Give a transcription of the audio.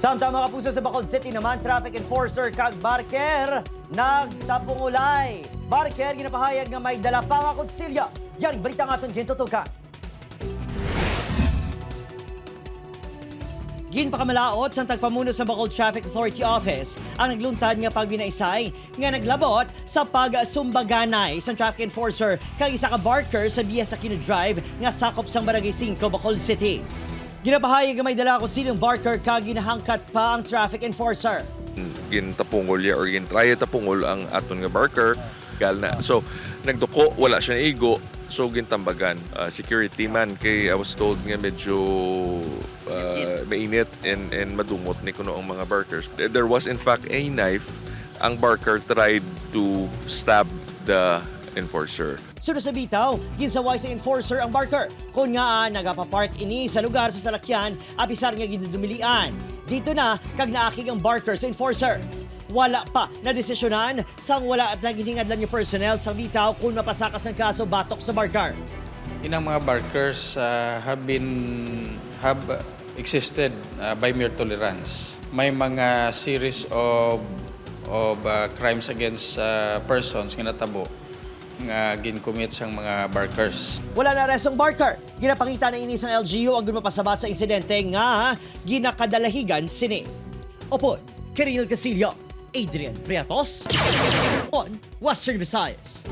Samtang, mga kapuso, sa Bacolod City naman, traffic enforcer kag barker nagtapungulay. Barker ginapahayag nga may dala pa nga kutsilyo. Yan, balita nga aton gintutukan. Ginpakamalaot sa tagpamuno sa Bacolod Traffic Authority Office ang nagluntad nga pagbinaisay nga naglabot sa pagsumbaganay sa traffic enforcer kag isa ka barker sa BS Aquino Drive nga sakop sang Barangay 5, Bacolod City. Ginapahayag nga may dala kutsilyo ang barker kag ginahangkat pa ang traffic enforcer. Gintapungol ya or gintraya tapungol ang aton nga barker gal na, so nagduko, wala siya naigo, so gintambagan. Security man kay I was told nga medyo mainit and madumot ni kuno ang mga barkers. There was in fact a knife. Ang barker tried to stab the enforcer. Sunod sa bitaw, ginsaway sa enforcer ang barker. Kung nga nagapapark ini sa lugar sa salakyan, apisar nga ginudumilian. Dito na, kag naakig ang barker sa enforcer. Wala pa na desisyonan sang wala at nagihingadlan yung personnel sa bitaw kung mapasakas ang kaso batok sa barker. Inang mga barkers have existed by mere tolerance. May mga series of crimes against persons nga natabo nga gin-commit sang mga barkers. Wala na arestong barker. Ginapangita na ini sang LGU ang mapasabat sa insidente nga ginakadalahigan sini. Upod, Kiril Casillo, Adrian Priatos, on Western Visayas.